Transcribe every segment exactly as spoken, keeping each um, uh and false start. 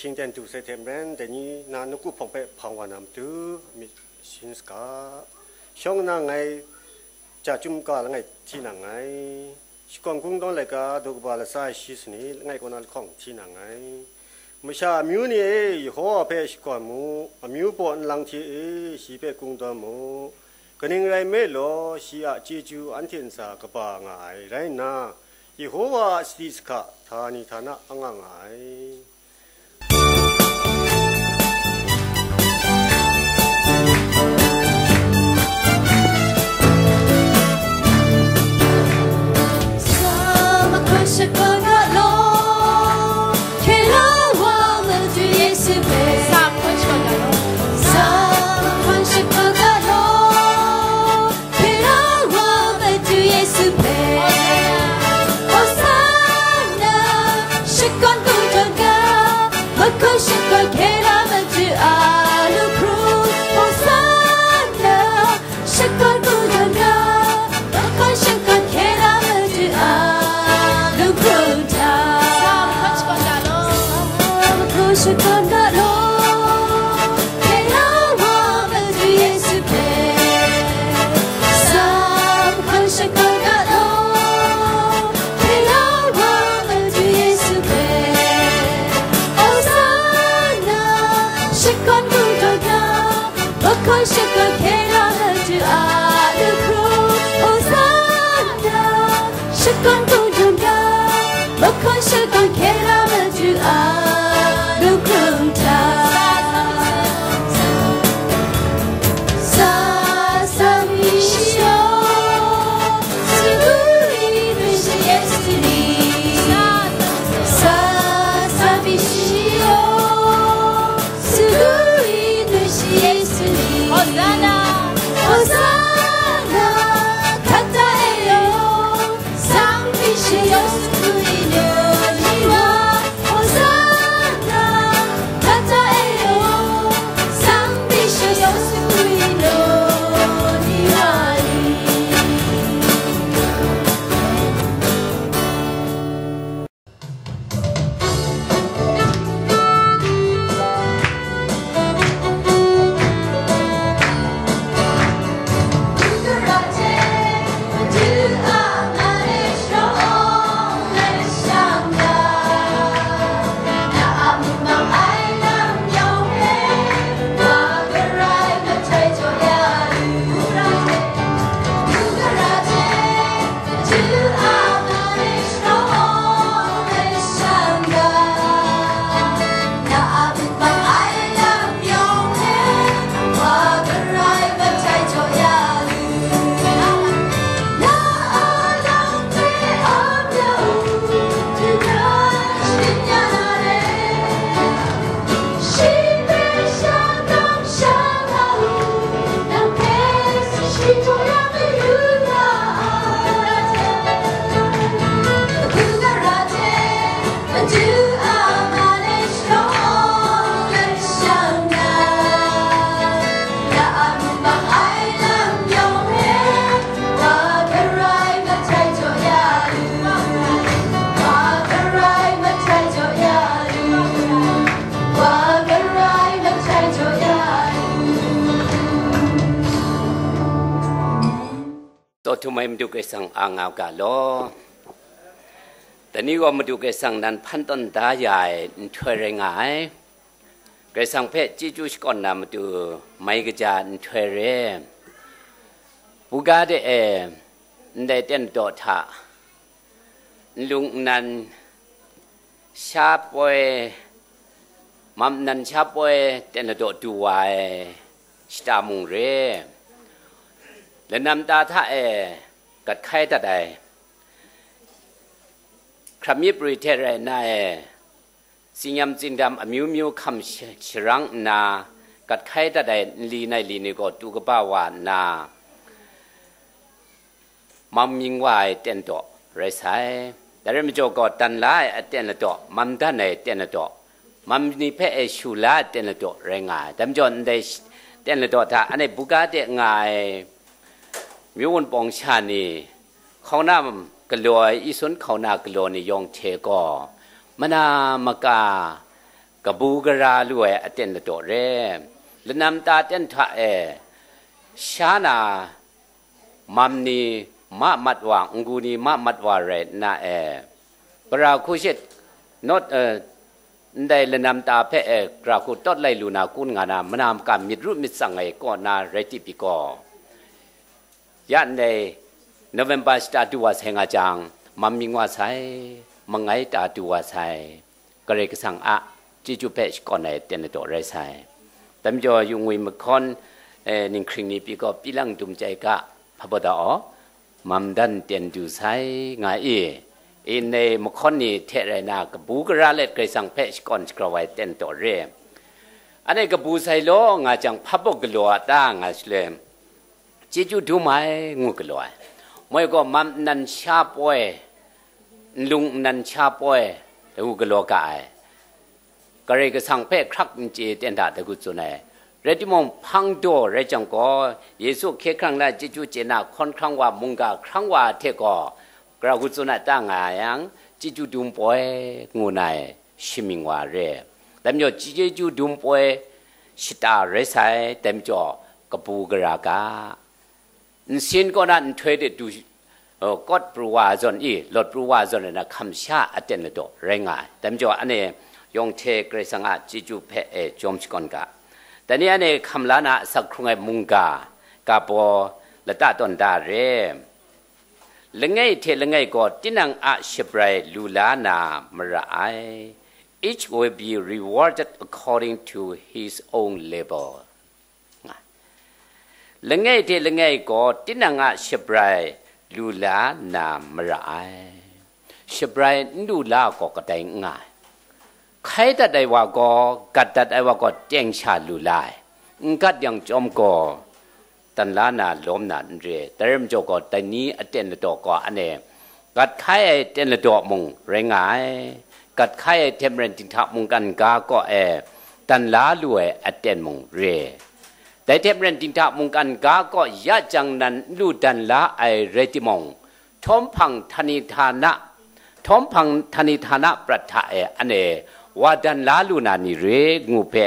Shingten du sai hte maren, dai ni na nawku hpawng hpe hpang wa na matu, myit shayin saga. Shawng nna ngai ja chyum ga langai hti na nngai. Shakawn kungdawn laika daw kaba latsa ai shi sanit langai kaw na lahkawng hti na nngai. Masha amyu ni e, Yehova hpe shakawn mu, amyu baw nlang hte e, shi hpe kungdawn mu. Kaning rai nme law, shi a chyeju anhte ntsa kaba nga ai rai nna, Yehova a sadi sahka htani htana anga nga ai. Sa mahkawn shakawn ga law, hkye la wa Madu Yesu hpe. Sa mahkawn shakawn ga law. Sa mahkawn shakawn ga law, hkye la wa Madu Yesu hpe. Hosanna, shakawn kungdawn ga, mahkawn shakawn hkye la Madu a lu hkrum. Hosanna, shakawn kungdawn ga, mahkawn shakawn hkye la Madu a lu hkrum hta. Sa mahkawn shakawn ga law. Sa mahkawn shakawn ga law, hkye la wa Madu Yesu hpe. Sa mahkawn shakawn ga law, hkye la wa Madu Yesu hpe. Hosanna, shakawn kungdawn ga, mahkawn shakawn hkye la Madu a lu hkrum. Hosanna, shakawn kungdawn ga, mahkawn shakawn hkye la Madu a lu hkrum hta. Sa, sa mi shi yaw, su du ri nu shi Yesu ni. Sa, sa mi shi yaw, su du ri nu shi Yesu ni. Hosanna, Hosanna, kata e yaw, sang mi shi yaw, su du ri nu ni wa. Hosanna, kata e yaw, sang mi shi yaw, su du ri nu ni wa ni. Taw htum ai Madu Karai Kasang a nga u ga law. Dai ni gaw Madu Karai Kasang nan hpan tawn da ya ai nhtoi rai nga ai. Karai Kasang hpe chyeju shakawn na matu mai kaja nhtoi re. Buga de e, ndai ten daw hta, nlung nnan sha poi, mam nnan sha poi ten ladaw du wa ai shata mung re. Lanam ta hta e gat hkai dat ai hkram myit pri hte rai nna e, tsinyam tsindam amyu myu hkam sh-, sharang nna, gat hkai dat ai nli nai li ni gaw tu kaba wa nna, mam mying wa ai ten daw rai sai. Dai rai majaw gaw, dan la ai aten ladaw, mam dan ai ten ladaw, mam ni hpe e shu la ai ten ladaw rai nga ai. Dai majaw, ndai sh-, ten ladaw hta anhte buga de nga ai myu wunpawng sha ni, hkauna galaw ai, Isun hkauna galaw ni yawng hte gaw, mana maka kabu gara lu ai aten ladaw re. Lanam ta ten hta e, sha na, mam ni ma mat wa, ngu ni ma mat wa rai nna e, gara hku shit, not, eh, ndai lanam ta hpe e, gara hku tawt lai lu na kun nga na, mana maka myit ru myit tsang ai kaw na rai tip pi gaw, ya ndai November shata du wa sai nga jang, mam mying wa sai, mangai ta du wa sai, Karai Kasang a chyeju hpe shakawn ai ten ladaw rai sai. Dai majaw, yu ngwi mahkawn, eh, ninghkring ni pyi gaw, pyi lang dum chyai ga, hpa baw da aw, mam dan ten du sai nga i, ndai mahkawn ni hte rai na, kabu gara let Karai Kasang hpe shakawn shagrau ai ten ladaw re. Anhte kabu sai law nga jang, hpa baw galaw a ta nga shaloi, chyeju dum ai, ngu galaw ai. Moi gaw, mam nnan sha poi, nlung nnan sha poi, ngu galaw ga ai. Karai Kasang hpe hkrak n chye ten hta dai hku tsun ai. Rai timung, hpang daw rai jang gaw, Yesu hkye hkrang na chyeju chye na hkawn hkrang wa, mungga hkrang wa hte gaw, gara hku tsun a ta nga yang, chyeju dum poi, ngu na ai. Shamying wa re. Dai majaw, chyeju dum poi shata rai sai, dai majaw, kabu gara ga. Nsin kaw na nhtoi de du, uh, kawt pru wa zawn i, lawt pru wa zawn rai na, hkam sha aten ladaw rai nga ai. Dai majaw, anhte yawng hte Karai Kasang a chyeju hpe e jawm shakawn ga. Dai ni anhte hkam la na asak hkrung ai mungga, ga baw, lata tawn da re. Langai hte langai gaw tinang a shabrai lu la na mara ai. Each will be rewarded according to his own labor. Nga. Langai hte langai gaw tinang a shabrai lu la na mara ai. Shabrai n lu la gaw kadai n nga ai. Hkai dat ai wa gaw, gat dat ai wa gaw teng sha lu la ai. N gat yang chyawm gaw, dan la na lawm na n re. Dai rai majaw gaw, dai ni aten ladaw gaw anhte gat hkai ai ten ladaw mung rai nga ai. Gat hkai ai hte maren dinghta mungkan ga kaw e dan la lu ai aten mung re. Dai hte maren dinghta mungkan ga kaw ya jang nan n lu dan la ai rai timung, htawm hpang htani htana, htawm hpang htani htana prat hta e anhte wa dan la lu na ni re ngu hpe,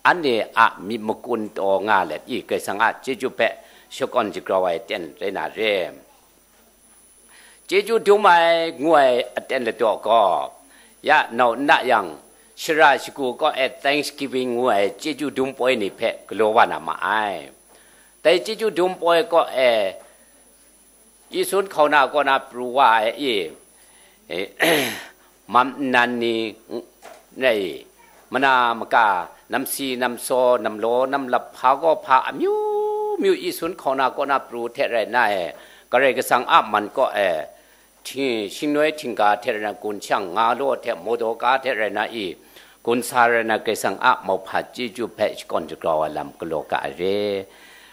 anhte a myit makun taw nga let i, Karai Kasang a chyeju hpe shakawn shagrau ai ten rai na re. Chyeju dum ai ngu ai aten ladaw gaw, ya nau n na yang, shara shagu kaw e Thanksgiving ngu ai chyeju dum poi ni hpe galaw wa na ma ai. Dai chyeju dum poi kaw e, Isun hkauna kaw na pru wa ai i, e, mam nnan ni, n-, rai, mana maka, namsi, namsaw, namlaw, namlap, hpa gaw hpa, amyu myu Isun hkauna kaw na pru hte rai na e, Karai Kasang a man kaw e, hti-, shingnoi htingga hte rai na, gun shang nga law hte, mawdaw ka hte rai na i, gun sa rai na, Karai Kasang a mauhpa chyeju hpe shakawn shagrau ai lam galaw ga ai re.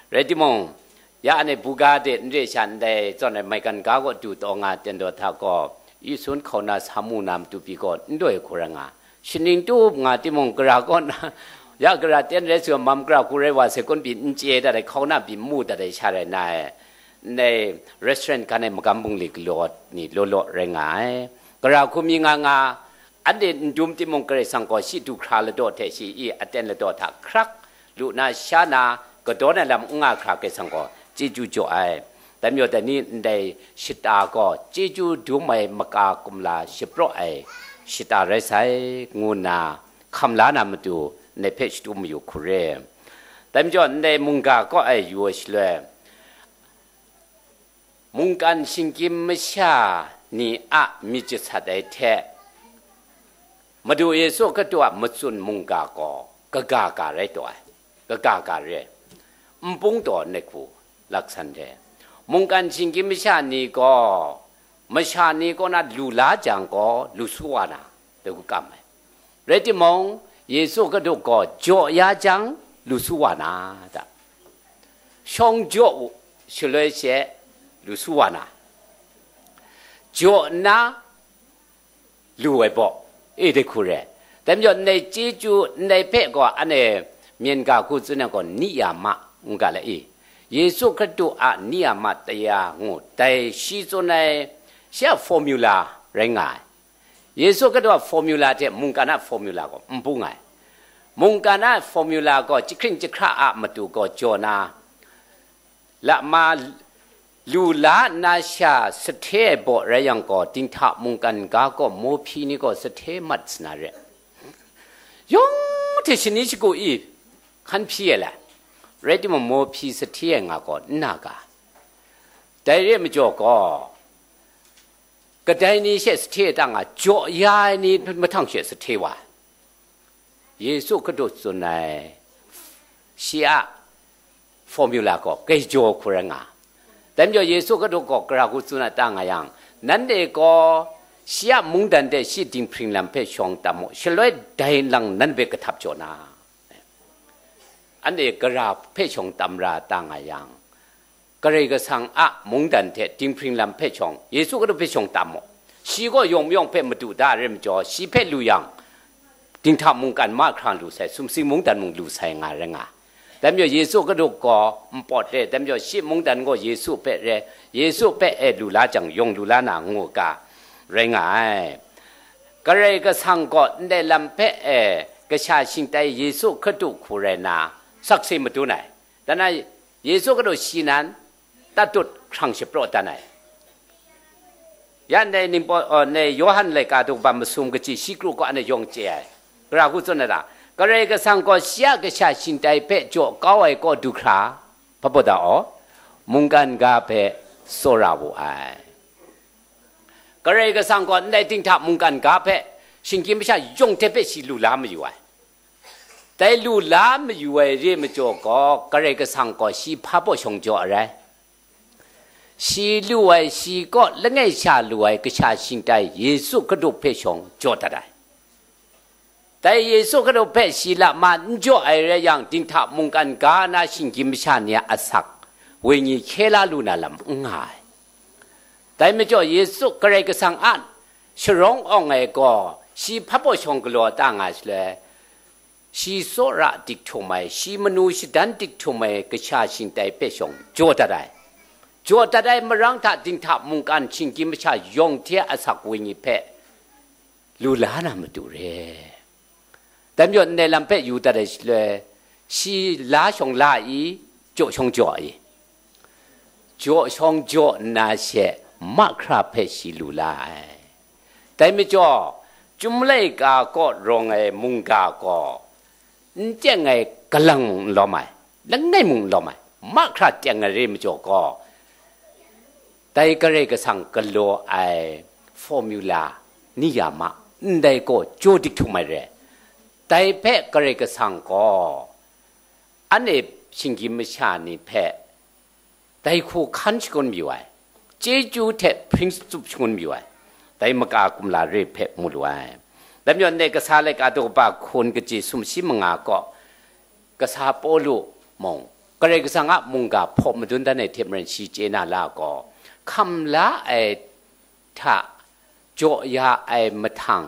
Rai timung, ya anhte buga de n re sha ndai zawn ai maigan ga kaw du taw nga ten daw hta gaw, Isun hkauna sa mu na matu pyi gaw n doi hku rai nga, shaning tup nga timung, gara kaw na, ya gara ten rai su, mam gara hku rai wa sai kun pyi n chye dat ai, hkauna pyi n mu dat ai sha rai na e, ndai restaurant hkan e magam bungli galaw ni law law rai nga ai. Gara hku mi nga nga, anhte n dum timung, Karai Kasang gaw shi du hkra ladaw hte shi i aten ladaw hta hkrak lu na sha na, kadawn ai lam n nga hkra Karai Kasang gaw chyeju jaw ai. Dai majaw, dai ni ndai shata gaw chyeju dum ai maka kumla shapraw ai shata rai sai, ngu nna hkam la na matu ndai hpe shatu mayu hku re. Dai majaw, ndai mungga kaw e yu ai shaloi, mungkan shinggyim masha ni a myit jasat ai hte, Madu Yesu Hkristu a matsun mungga gaw kaga ga rai taw ai, kaga ga re ai, npung taw nehku laksan re. Mungkan shinggyim masha ni gaw, masha ni kaw na lu la jang gaw, lu su wa na, dai hku kam ai. Rai timung, Yesu Hkristu gaw jaw ya jang, lu su wa na, da. Shawng jaw u, shaloi she lu su wa na, jaw nna, lu ai baw, e dai hku re. Dai majaw, ndai chyeju, ndai hpe gaw, anhte myen ga hku tsun yang gaw, niyama, n ga le i, Yesu Hkristu a niyama taya ngu, dai shi tsun ai, shi a formula rai nga ai. Yesu Hkristu a formula hte mungkan a formula gaw n bung ai. Mungkan a formula gaw jahkring jahkra a matu gaw jaw na, lama lu la nna sha sahte ai baw rai yang gaw, dinghta mungkan ga gaw mawhpyi ni gaw sahte mat sa na re. Yawng hte shani shagu i hkan hpyi ai lai. Rai timung, mawhpyi sahte ai nga gaw n na ga. Dai re ai majaw gaw, kadai ni she sahte ai ta nga, jaw ya ai ni mahtang she sahte wa. Yesu Hkristu tsun ai shi a formula gaw gaijaw hku rai nga. Dai majaw Yesu Hkristu gaw gara hku tsun a ta nga yang, nanhte gaw shi a mungdan hte shi dinghpring lam hpe shawng tam mu, shaloi dai lang nan hpe kahtap jaw na. Anhte gara hpe shawng tam ra ta nga yang, Karai Kasang a mungdan hte dinghpring lam hpe shawng, Yesu Hkristu hpe shawng tam mu. Shi gaw yawng mayawng hpe madu da ai rai majaw, shi hpe lu yang, dinghta mungkan mahkra lu sai, sumsing mungdan mung lu sai nga rai nga. Dai majaw Yesu Hkristu gaw npawt re, dai majaw shi mungdan gaw Yesu hpe re, Yesu hpe e lu la jang, yawng lu la na ngu ga rai nga ai. Karai Kasang gaw ndai lam hpe e kasha shingtai Yesu Hkristu hku rai na, sakse madun ai. Dan ai, Yesu Hkristu shi nan tatut hkrang shapraw dan ai. Ya ndai ningpawt, oh, ndai Yawhan laika daw kaba masum kaji shi kru kaw anhte yawng chye ai. Gara hku tsun ai ta? Karai Kasang gaw shi a kasha shingtai hpe jaw kau ai kaw du hkra, hpa baw da aw, mungkan ga hpe tsawra wu ai. Karai Kasang gaw ndai dinghta mungkan ga hpe shinggyim masha yawng hte hpe shi lu la mayu ai. Dai lu la mayu ai re majaw gaw, Karai Kasang gaw shi hpa baw shawng jaw ai rai. Shi lu ai, shi kaw langai sha lu ai kasha shingtai Yesu Hkristu hpe shawng jaw dat ai. Dai Yesu Hkristu hpe shi lama n jaw ai rai yang, dinghta mungkan ga na shinggyim masha ni a asak, wenyi hkye la lu na lam n nga ai. Dai majaw Yesu Karai Kasang a sharawng awng ai gaw, shi hpa baw shawng galaw ta nga shaloi, shi tsawra dik htum ai, shi manu shadan dik htum ai kasha shingtai hpe shawng jaw dat ai. Jaw dat ai marang hta dinghta mungkan shinggyim masha yawng hte asak wenyi hpe lu la na matu re. Dai majaw ndai lam hpe yu dat ai shaloi, shi la shawng la i, jaw shawng jaw i? Jaw shawng jaw nna she mahkra hpe shi lu la ai. Dai majaw, Chyum laika kaw rawng ai mungga gaw, n teng ai galang mung n lawm ai, langai mung n lawm ai, mahkra teng ai re majaw gaw, dai Karai Kasang galaw ai formula ni ya ma, ndai gaw jaw dik htum ai re. Dai hpe Karai Kasang gaw, anhte shinggyim masha ni hpe dai hku hkan shangun mayu ai, chyeju hte hpring tsup shangun mayu ai, dai maka kumla re hpe mu lu ai. Dai majaw, ndai kasa laika daw kaba hkun kaji sumshi manga gaw, kasa Pawlu mung, Karai Kasang a mungga hpaw madun dan ai hte maren shi chye na la gaw, hkam la ai hta jaw ya ai mahtang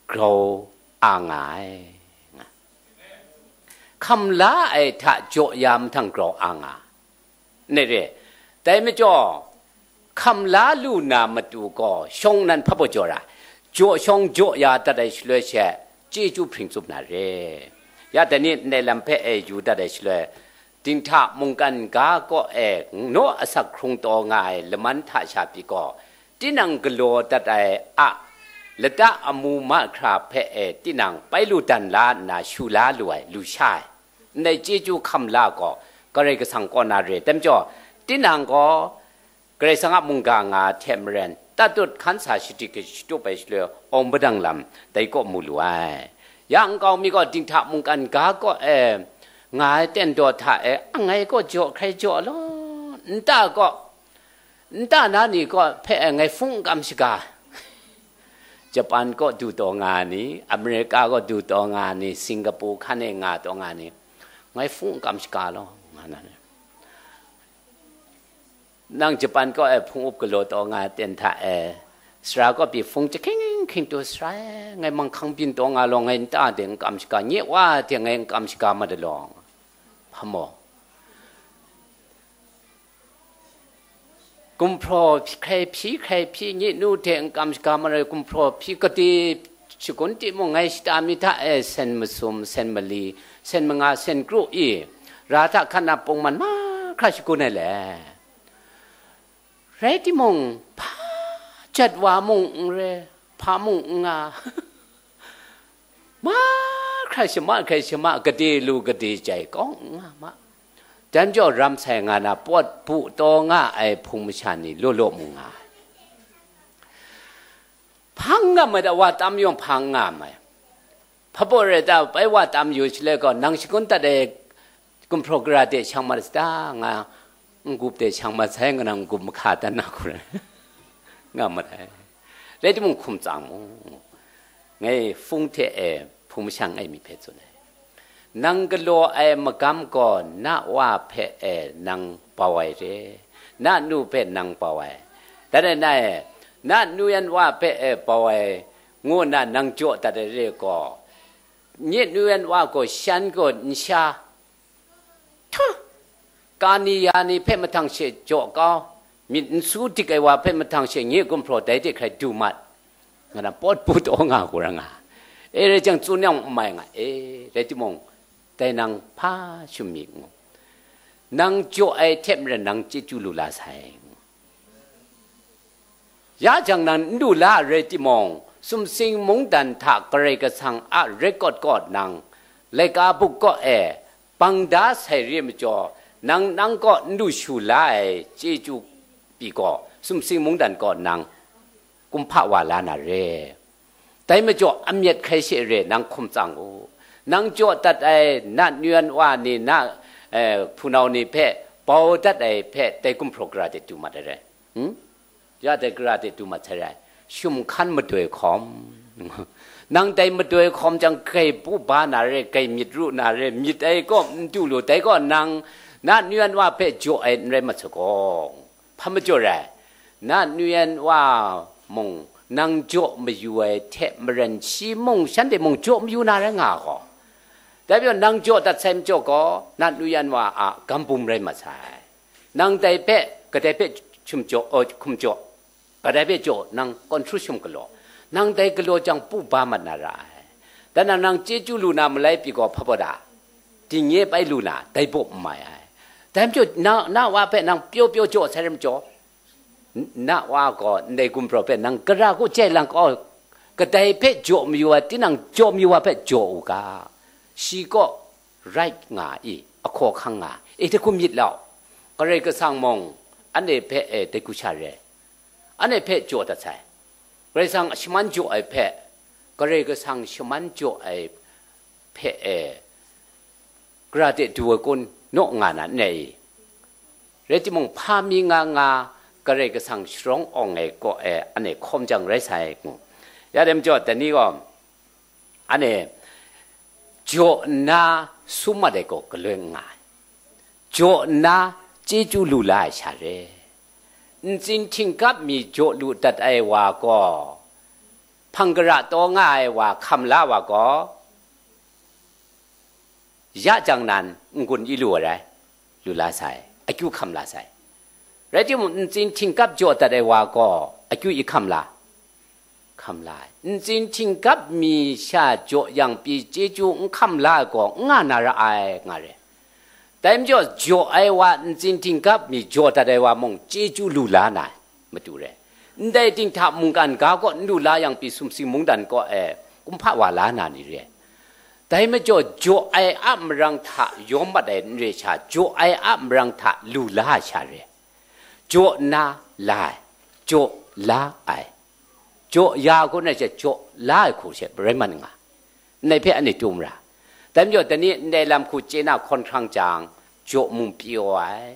grau a nga ai. Hkam la ai hta jaw ya mahtang grau a nga. Nai re, dai majaw, hkam la lu na matu gaw, shawng nan hpa baw jaw ra, jaw shawng jaw ya dat ai shaloi she, chyeju hpring tsup na re. Ya dai ni ndai lam hpe e yu dat ai shaloi, dinghta mungkan ga kaw e naw asak hkrung taw nga ai laman hta sha pyi gaw, tinang galaw dat ai a lata amu mahkra hpe e tinang pai lu dan la nna shu la lu ai, lu sha ai. Ndai chyeju hkam la gaw, Karai Kasang kaw na re ai majaw, tinang gaw Karai Kasang a mungga nga hte maren, tatut hkan sa shadit shatup ai shaloi, awng padang lam dai kaw mu lu ai. Ya nkau mi gaw dinghta mungkan ga kaw e nga ai ten daw hta e, angai kaw jaw hkrai jaw law, nta kaw, nta na ni kaw hpe e ngai hpung n kam shaga, Japan kaw du taw nga ni, America kaw du taw nga ni, Singapore hkan e nga taw nga ni, ngai hpung n kam shaga law, nga na ni. Nang Japan kaw e hpung up galaw taw nga ten hta e, sara kaw pyi hpung jahking hking tu sara e, ngai manghkang byin taw nga law, ngai nta de n kam shaga, nye wa de ngai n kam shaga ma de law, hpa maw? Gumhpraw hkrai hpyi hkrai hpyi, nye nu hte n kam shaga marai gumhpraw hpyi, gade shagun timung ngai shata mi hta e sen masum, sen mali, sen manga, sen kru i, ra hta hkan na pungman mahkra shagun ai le. Rai timung, hpa jat wa mung n re, hpa mung n nga. Mahkra shama hkrai shama, gade lu gade jai kawng n nga ma. Dai majaw ram sai nga na pawt bu taw nga ai hpung masha ni law law mu nga ai. Hpang nga mai da, wa tam yawng hpang nga mai. Hpa baw rai ta, bai wa tam yu shaloi gaw, nang shagun dat ai gumhpraw gara de shang mat sata, nga n-gup de shang mat sai, nga nang n-gup mahka dan na hku rai nga mat ai. Rai timung hkum tsang mu, ngai hpung hte e hpung mashang ai mi hpe tsun ai. Nang galaw ai magam gaw na wa hpe e nang bau ai re, na nu hpe nang bau ai. Dan ai na e, na nu yan wa hpe e bau ai, ngu nna nang jaw dat ai re gaw, nye nu yan wa gaw shan gaw n sha, hta, ka ni ya ni hpe mahtang she jaw kau, myit n su dik ai wa hpe mahtang she nye gumhpraw dai de hkrai du mat, nga na pawt bu taw nga hku ra nga. E rai jang, tsun yang n mai nga e, rai timung, dai nang hpa shum mi ngu, nang jaw ai hte maren nang chyeju lu la sai ngu. Ya jang nan n du la ai rai timung, sumsing mungdan hta Karai Kasang a rai kawt kawt nang, laika buk kaw e bang da sai re majaw, nang nang kaw n du shu la ai chyeju pyi gaw, sumsing mungdan kaw nang kumhpa wa la na re. Dai majaw, amyat hkrai she re nang hkum tsang u. Nang jaw dat ai na nuyan wa ni, na eh, hpunau ni hpe bau dat ai hpe dai gumhpraw gara de du mat ai rai. Hmm? Ya dai gara de du mat sai rai. Shum hkan madoi hkawm. Nang dai madoi hkawm jang, grai bu ba na re, grai myit ru na re, myit ai kaw n du lu, dai gaw nang na nuyan wa hpe jaw ai n rai mat sa gaw, hpa majaw rai, na nuyan wa mung nang jaw mayu ai hte maren, shi mung shanhte mung jaw mayu na rai nga gaw, dai majaw nang jaw dat sai majaw gaw, na nuyan wa a gam bum rai mat sai. Nang dai hpe, kadai hpe hkum jaw, o, hkum jaw, kadai hpe jaw, nang kawn hkru shum galaw, nang dai galaw jang pu ba mat na ra ai. Dan nang, nang chyeju lu na malai pyi gaw, hpa baw da, dingnye bai lu na, dai baw n mai ai. Dai majaw, na, na wa hpe nang pyaw pyaw jaw sai rai majaw, n-, na wa gaw ndai gumhpraw hpe nang gara kaw jai lang kau, kadai hpe jaw mayu ai, tinang jaw mayu ai hpe jaw u ga, shi kaw rai nga i, ahkaw hkang nga i, dai hku myit lau. Karai Kasang mung anhte hpe e dai hku sha re, anhte hpe jaw dat sai. Karai Kasang shaman jaw ai hpe, Karai Kasang shaman jaw ai hpe e, gara de du ai kun naw nga na n rai i? Rai timung, hpa mi nga nga Karai Kasang sharawng awng ai kaw e anhte hkawm jang rai sai ngu. Ya dai majaw, dai ni gaw, anhte jaw nna sum mat ai gaw galoi n nga ai. Jaw nna chyeju lu la ai sha re. Ntsin htingkap mi jaw lu dat ai wa gaw, hpang gara taw nga ai wa hkam la wa gaw, ya jang nan n-gun i lu ai rai, lu la sai, akyu hkam la sai. Rai timung, ntsin htingkap jaw dat ai wa gaw akyu i hkam la, hkam la ai. Ntsin htingkap mi sha jaw yang pyi chyeju n hkam la ai gaw, n nga na ra ai, nga re. Dai majaw, jaw ai wa, ntsin htingkap mi jaw dat ai wa mung chyeju lu la na ai, matu re. Ndai dinghta mungkan ga kaw n lu la yang pyi, sumsing mungdan kaw e kumhpa wa la na ni re. Dai majaw, jaw ai a marang hta yawm mat ai n re sha, jaw ai a marang hta lu la ai sha re. Jaw nna la ai, jaw la ai, jaw ya kaw na she jaw la ai hku she rai mat nga, ndai hpe anhte tum ra. Dai majaw, dai ni ndai lam hku chye na hkawn hkrang jang, jaw mung pyaw ai,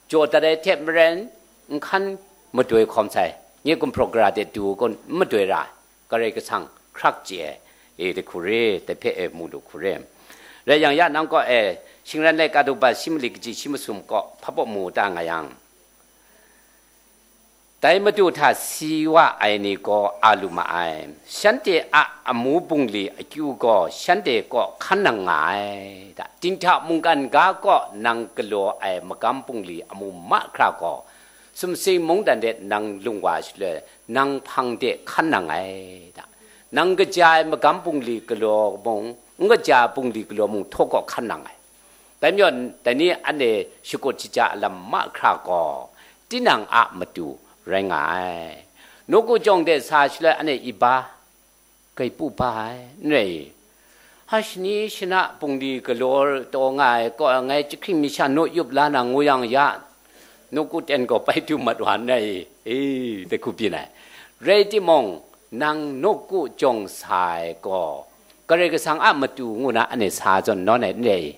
jaw dat ai hte maren, nhkan madoi hkawm sai, nye gumhpraw gara de du kun n madoi ra ai, Karai Kasang hkrak chye ai, e, dai hku re, dai hpe e mu lu hku re. Rai yang, ya nang kaw e, Shingran Laika daw bat shi mali kaji shi masum kaw hpa baw mu ta nga yang, dai Madu hta si wa ai ni gaw a lu ma ai. Shanhte a amu bungli akyu gaw shanhte kaw hkan nang nga ai. Da, dinghta mungkan ga kaw nang galaw ai magam bungli amu mahkra gaw, Sumsing mungdan de nang lung wa shaloi, nang hpang de hkan nang ai da. Nang kaja ai magam bungli galaw mung, n kaja bungli galaw mung, htaw kaw hkan nang ai. Dai majaw, dai ni anhte shakut shaja lam mahkra gaw, tinang a matu rai nga ai. Nawku jawng de sa shaloi anhte iba, gaipu ba ai, n rai i? Ha shani shana bungli galaw taw nga ai kaw, ngai jahkring mi sha naw yup la na ngu yang ya, nawku ten gaw bai du mat wa n rai i? E, dai hku byin ai. Rai timung, nang nawku jawng sa ai gaw, Karai Kasang a matu ngu na anhte sa zawn nawn ai, n rai i?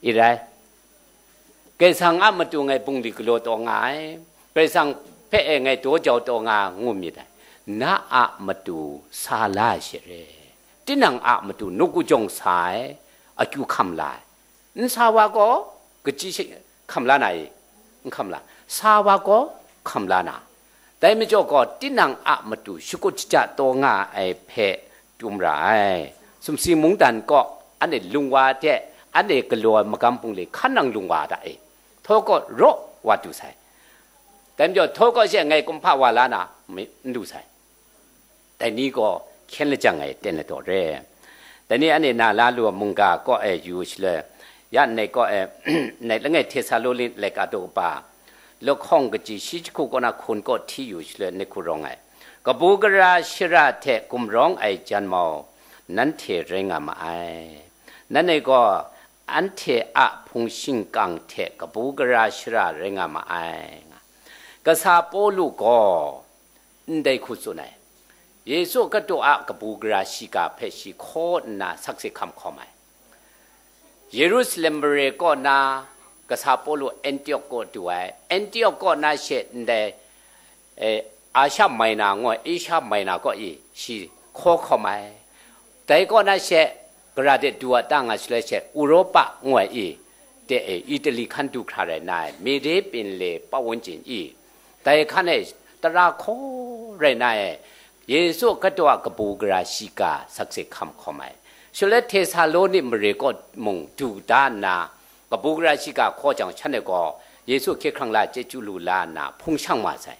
I rai. Karai Kasang a matu ngai bungli galaw taw nga ai, Karai Kasang hpe e ngai daw jau taw nga, ngu myit ai. Na a matu sa la ai she re. Tinang a matu nawku jawng sa ai, akyu hkam la ai. N sa wa gaw, kaji she hkam la na i? N hkam la. Sa wa gaw, hkam la na. Dai majaw gaw, tinang a matu shakut shaja taw nga ai hpe tum ra ai. Sumsing mungdan kaw, anhte lung wa hte, anhte galaw ai magam bungli hkan nang lung wa da e. Htaw kaw raw wa du sai. Dai majaw, htaw kaw she ngai kumhpa wa la na, n du sai. Dai ni gaw hkyen lajang e ten ladaw re. Dai ni anhte na la lu ai mungga kaw e yu shaloi, ya nai kaw e, nai langai Htesaloni laika daw kaba, lahkawng kaji shi jahku kaw na hkun kaw hti yu shaloi nai hku rawng ai. Kabu gara shara hte gumrawng ai janmau nanhte rai nga ma ai. Nanhte gaw anhte a hpung shingkang hte kabu gara shara rai nga ma ai, nga. Kasa Pawlu gaw ndai hku tsun ai. Yesu Hkristu a kabu gara shiga hpe shi hkaw nna sakse hkam hkawm ai. Yerusalem mare kaw na kasa Pawlu Antiok kaw du ai. Antiok kaw na she ndai, eh, Asia Minor ngu ai, Asia Minor kaw i shi hkaw hkawm ai. Dai kaw na she, gara de du wa ta nga shaloi she, Europa ngu ai i, de e, Italy hkan du hkra rai na ai, Mede pinle pawan chin i, dai hkan e tara hkaw rai na e, Yesu Hkristu a kabu gara shiga sakse hkam hkawm ai. Shaloi Htesaloni mare kaw mung du da nna, kabu gara shiga hkaw jang, shanhte gaw Yesu hkye hkrang la chyeju lu la nna hpung shang wa sai.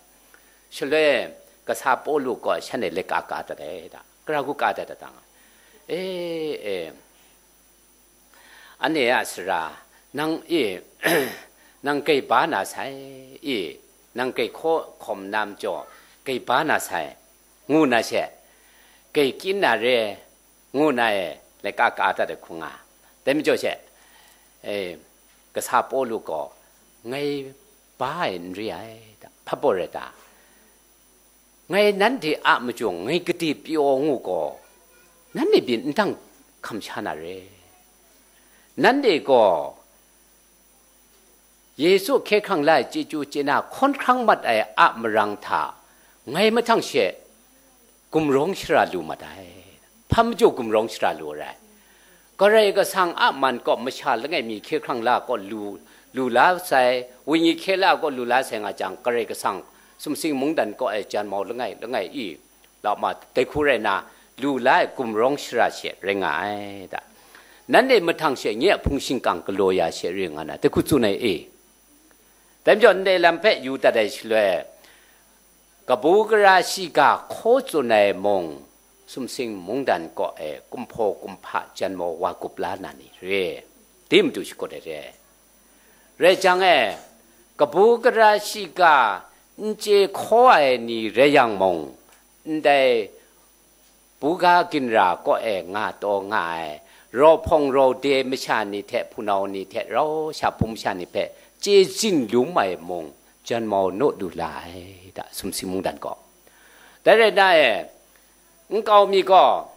Shaloi kasa Pawlu gaw shanhte leka ka dat ai da, gara hku ka dat dat dang, e, e, anhte a sara, nang e, nang grai ba na sai, e, nang grai hkaw hkawm na majaw, grai ba na sai, ngu na she, grai kyin na re, ngu na e, laika ka dat ai hku nga. Dai majaw she, e, kasa Pawlu gaw, ngai ba ai n re ai, da, hpa baw rai ta? Ngai nanhte a majaw ngai gade pyaw ngu gaw, nanhte byin n dang hkam sha na re. Nanhte gaw Yesu hkye hkrang la ai chyeju chye na hkawn hkrang mat ai a marang hta, ngai mahtang she gumrawng shara lu mat ai. Hpa majaw gumrawng shara lu ai rai? Karai Kasang a man kaw masha langai mi hkye hkrang la kaw lu, lu la sai, wenyi hkye la kaw lu la sai nga jang, Karai Kasang sumsing mungdan kaw e janmau langai langai i, lau ma, dai hku rai na, lu la ai gumrawng shara she rai nga ai da. Nanhte mahtang she nye a hpung shingkang galaw ya she rai nga na, dai hku tsun ai e. Dai majaw ndai lam hpe yu dat ai shaloi, kabu gara shiga hkaw tsun ai mung, sumsing mungdan kaw e kumhpaw kumhpa janmau wa gup la na ni re, dai matu shakut ai re. Rai jang e, kabu gara shiga n chye hkaw ai ni rai yang mung, ndai buga ginra kaw e nga taw nga ai, rawhpawng rawde masha ni hte hpunau ni hte rau sha hpung masha ni hpe chye zin lum ai mung, janmau naw lu la ai da, sumsing mungdan gaw. Dai rai na e, nkau mi gaw,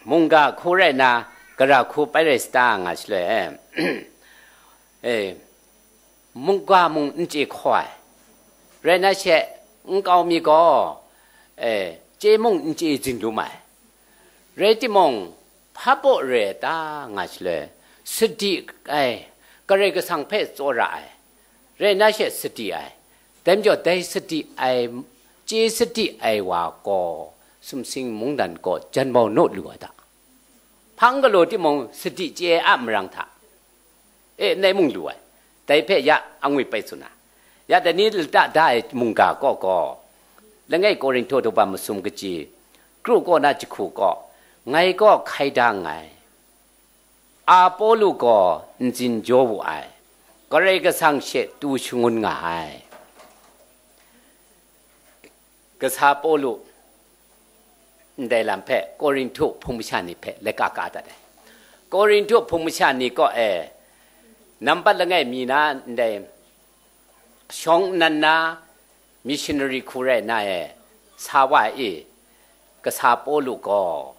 mungga hku rai na, gara hku pai rai sa ta nga shaloi e, e, mungga mung n chye hkaw ai. Rai na she, nkau mi gaw, e, chye mung n chye zin lum ai. Rai timung, hpa baw re ai ta nga shaloi, sadi ai, Karai Kasang hpe tsawra ai, rai na she sadi ai. Dai majaw dai sadi ai, chye sadi ai wa gaw, sumsing mungdan kaw janmau naw lu ai ta? Hpang galaw timung, sadi chye ai a marang hta, e, nai mung lu ai. Dai hpe ya angwi pai tsun na, Ya dai ni lata da ai mungga kaw gaw, langai Korinhto daw masum kaji, kru kaw na jahku kaw, ngai gaw hkai da nngai. Apolo gaw ntsin jaw wu ai, Karai Kasang she tu shangun nga ai. Kasa Pawlu ndai lam hpe Korinhtu hpung masha ni hpe laika ka dat ai. Korinhtu hpung masha ni kaw e, nampat langai mi na ndai shawng nnan na missionary hku rai na e, sa wa e, Kasa Pawlu gaw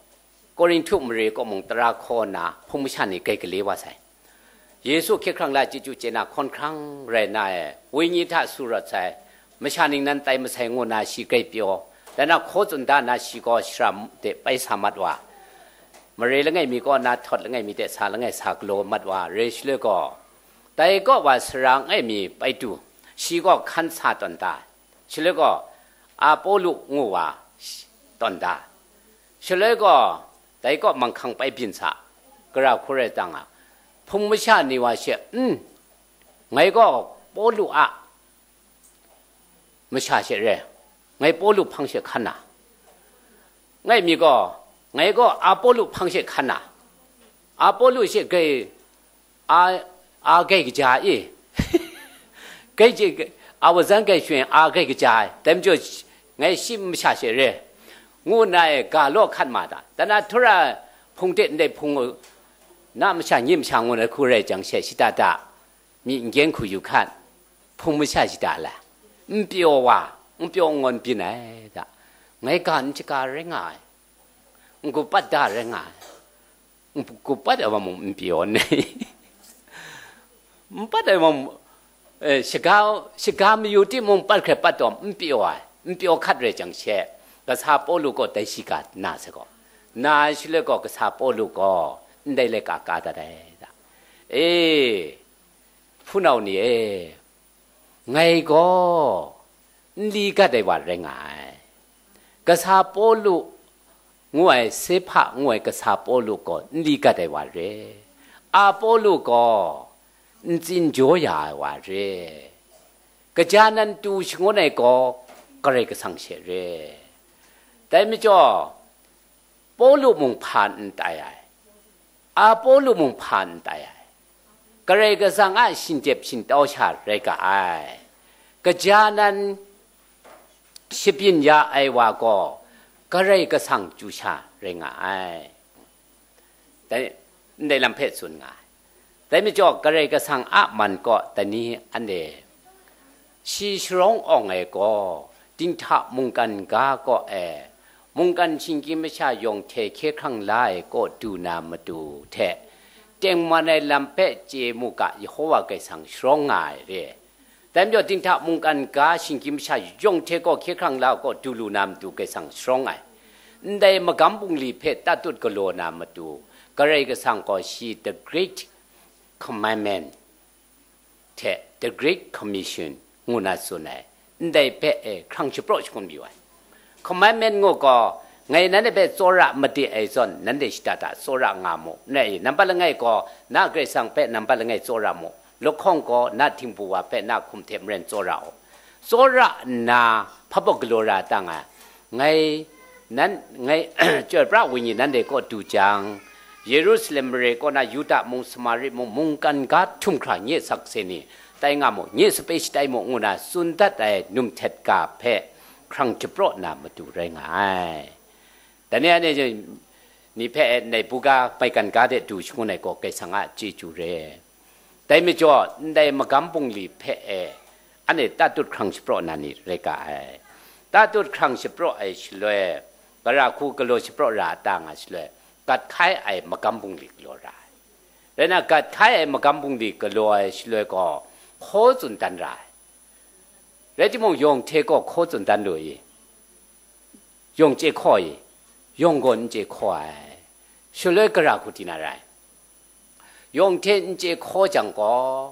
Korinhtu mare kaw mung tara hkaw nna hpung masha ni grai gale wa sai. Yesu hkye hkrang la chyeju chye na hkawn hkrang rai na e, wenyi hta su rawt sai, masha ningnan tai masai ngu na shi grai pyaw, dan na hkaw tsun da na shi gaw shara de pai sa mat wa, mare langai mi kaw na htawt langai mi de sa langai sa galaw mat wa, re shaloi gaw, dai kaw wa sara langai mi pai tu, shi gaw hkan sa tawn da, shaloi gaw, Apolo ngu wa tawn da, shaloi gaw, dai kaw manghkang pai byin sa, gara hku rai tang a, hpung masha ni wa she, "N, ngai gaw Pawlu a masha she re, ngai Pawlu hpang she hkan na, ngai mi gaw, ngai gaw Apolo hpang she hkan na, Apolo she grai a, a grai kaja e, grai je, a wazan grai shwen a grai kaja ai, dai majaw ngai shi masha she re," ngu nna e ga law hkat ma ta, dan na htura hpung hte ndai hpung na masha nye masha ngu na hku rai jang she shada da, myi n gyen hku yu hkat, hpung masha shada la, n pyaw wa, n pyaw n ngawn byin ai da, ngai ga n shaga rai nga ai, n gup pat da rai nga ai, n gup pat ai wa mung n pyaw n, n pat ai wa mung, eh, shaga, shaga mayu timung pat hkrai pat taw n pyaw ai, n pyaw hkat rai jang she, Kasa Pawlu gaw dai shiga na sai gaw, na ai shaloi gaw Kasa Pawlu gaw ndai laika ka dat ai da. E, hpunau ni e, ngai gaw n li gat ai wa rai nga ai. Kasa Pawlu ngu ai, Sehpa ngu ai Kasa Pawlu gaw n li gat ai wa re. Apolo gaw n tsin jaw ya ai wa re. Kaja nan tu shangun ai gaw Karai Kasang she re. Dai majaw, Pawlu mung hpa n tai ai, Apolo mung hpa n tai ai, Karai Kasang a shinggyep shingtau sha rai ga ai. Kaja nan shabyin ya ai wa gaw Karai Kasang chyu sha rai nga ai. Dai, ndai lam hpe tsun nga ai. Dai majaw, Karai Kasang a man kaw dai ni anhte shi sharawng awng ai gaw, dinghta mungkan ga kaw e, mungkan shinggyim masha yawng hte hkye hkrang la ai kaw du na matu hte, tengman ai lam hpe chye mu ga, Yehova Karai Kasang sharawng nga ai re. Dai majaw, dinghta mungkan ga shinggyim masha yawng hte gaw hkye hkrang la ai kaw du lu na matu Karai Kasang sharawng ai. Ndai magam bungli hpe tatut galaw na matu, Karai Kasang gaw shi the great commandment hte the great commission ngu na tsun ai, ndai hpe e hkrang shapraw shangun mayu ai. Commandment ngu gaw, ngai nanhte hpe tsawra made ai zawn, nanhte shada da tsawra nga mu, nai, nampat langai gaw, na Karai Kasang hpe nampat langai tsawra mu, lahkawng gaw, na htingbu wa hpe na hkum hte maren tsawra u. Tsawra nna, hpa baw galaw ra ta nga, ngai, nan, ngai, chyoi pra wenyi nanhte kaw du jang, Yerusalem mare kaw na Yuda mung, Samari mung, mungkan ga htum hkra nye sakse ni, tai nga mu, nye sape shatai mu, ngu na tsun dat ai num htet ga hpe hkrang shapraw na matu rai nga ai. Dai ni anhte ni hpe ndai buga maigan ga de du shangun ai gaw Karai Kasang a chyeju re. Dai majaw, ndai magam bungli hpe e, anhte tatut hkrang shapraw na ni rai ga ai. Tatut hkrang shapraw ai shaloi, gara hku galaw shapraw ra a ta nga shaloi, gat hkai ai magam bungli galaw ra ai. Rai nna, gat hkai ai magam bungli galaw ai shaloi gaw, hkaw tsun dan ra ai. Rai timung, yawng hte gaw hkaw tsun dan lu i? Yawng chye hkaw i? Yawng gaw n chye hkaw ai. Shaloi gara hku di na rai? Yawng hte n chye hkaw jang gaw,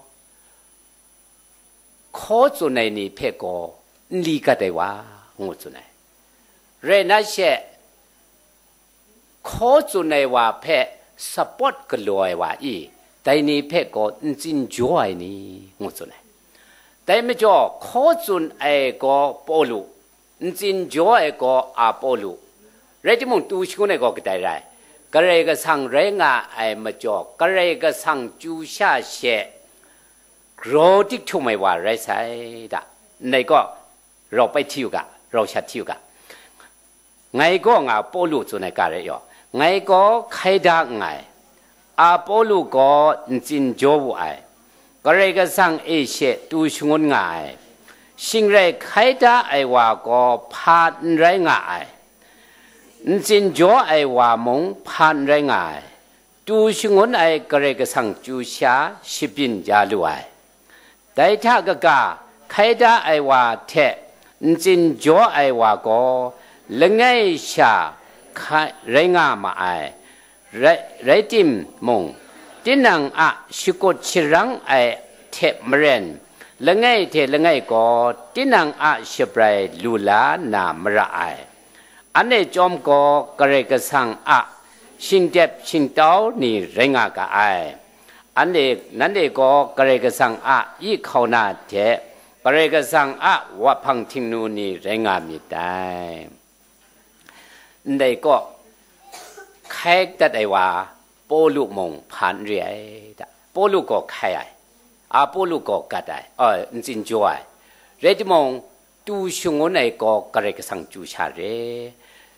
hkaw tsun ai ni hpe gaw n li gat ai wa, ngu tsun ai. Rai nna she, hkaw tsun ai wa hpe support galaw ai wa i, dai ni hpe gaw n tsin jaw ai ni, ngu tsun ai. Dai majaw, hkaw tsun ai gaw Pawlu, ntsin jaw ai gaw Apolo, rai timung, tu shangun ai gaw kadai rai? Karai Kasang rai nga ai majaw, Karai Kasang chyu sha she grau dik htum ai wa rai sai da. Ndai gaw, rau pai hti u ga, rau shat hti u ga. Ngai gaw nga Pawlu tsun ai ga rai yaw, ngai gaw hkai da nngai, Apolo gaw ntsin jaw wu ai, Karai Kasang e she tu shangun nga ai, shing rai hkai da ai wa gaw hpa n rai nga ai, ntsin jaw ai wa mung hpa n rai nga ai, tu shangun ai Karai Kasang chyu sha shabyin ya lu ai. Dai hta kaga, hkai da ai wa hte ntsin jaw ai wa gaw langai sha hkai rai nga ma ai. Rai, rai timung, tinang a shakut sharang ai hte maren, langai hte langai gaw tinang a shabrai lu la na mara ai. Anhte chyawm gaw Karai Kasang a shingdep shingtau ni rai nga ga ai. Anhte, nanhte gaw Karai Kasang a yi hkauna hte Karai Kasang a wahpang htingnu ni rai nga myit dai. Ndai gaw, hkai dat ai wa Pawlu mung hpa n re ai da. Pawlu gaw hkai ai, Apolo gaw gat ai, ai, ntsin jaw ai. Rai timung, tu shangun ai gaw Karai Kasang chyu sha re.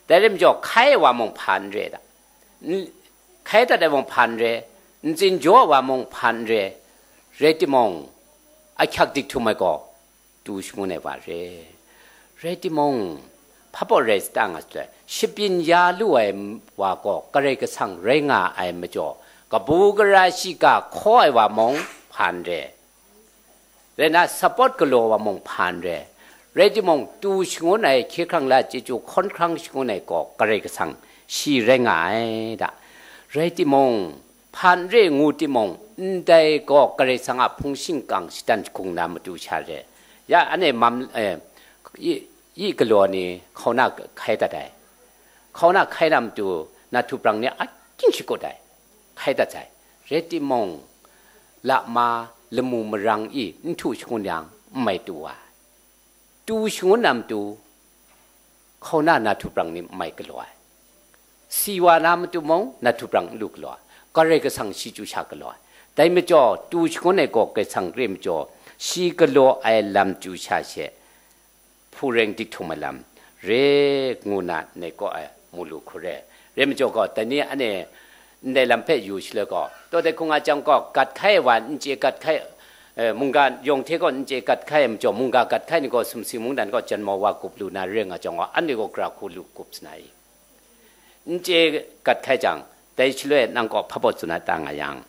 Dai rai majaw, hkai ai wa mung hpa n re da. N-, hkai dat ai mung hpa n re, ntsin jaw ai wa mung hpa n re. Rai timung, ahkyak dik htum ai gaw tu shangun ai wa re. Rai timung, hpa baw rai sa ta nga shaloi, shabyin ya lu ai wa gaw Karai Kasang rai nga ai majaw, kabu gara shiga hkaw ai wa mung hpa n re. Rai nna, support galaw wa mung hpa n re. Rai timung, tu shangun ai, hkye hkrang la chyeju hkawn hkrang shangun ai gaw Karai Kasang shi rai nga ai da. Rai timung, hpa n re ngu timung, ndai gaw Karai Kasang a hpung shingkang shatan jahkung na matu sha re. Ya, anhte mam, eh, yi, yi galaw ni hkauna hkai dat ai. Hkauna hkai na matu, na htu prang ni a kying shakut ai, hkai dat sai. Rai timung, lama lamu marang i n htu shangun yang, n mai tu wa ai. Tu shangun na matu, hkauna na htu prang ni n mai galaw ai. Si wa na matu mung, na htu prang n lu galaw ai. Karai Kasang shi chyu sha galaw ai. Dai majaw, tu shangun ai gaw Karai Kasang re majaw, shi galaw ai lam chyu sha she, hpu reng dik htum ai lam re ngu na, ndai kaw ai mu lu hku re. Re majaw gaw, dai ni anhte ndai lam hpe yu shaloi gaw, taw dai hkung a jang gaw, gat hkai ai wa n chye gat hkai, eh, mungga yawng hte gaw n chye gat hkai ai majaw, mungga gat hkai ni gaw sumsing mungdan gaw janmau wa gup lu na re nga jang gaw, anhte gaw gara hku lu gup sa na i? N chye gat hkai jang, dai shaloi nang kaw hpa baw tsun na ta nga yang,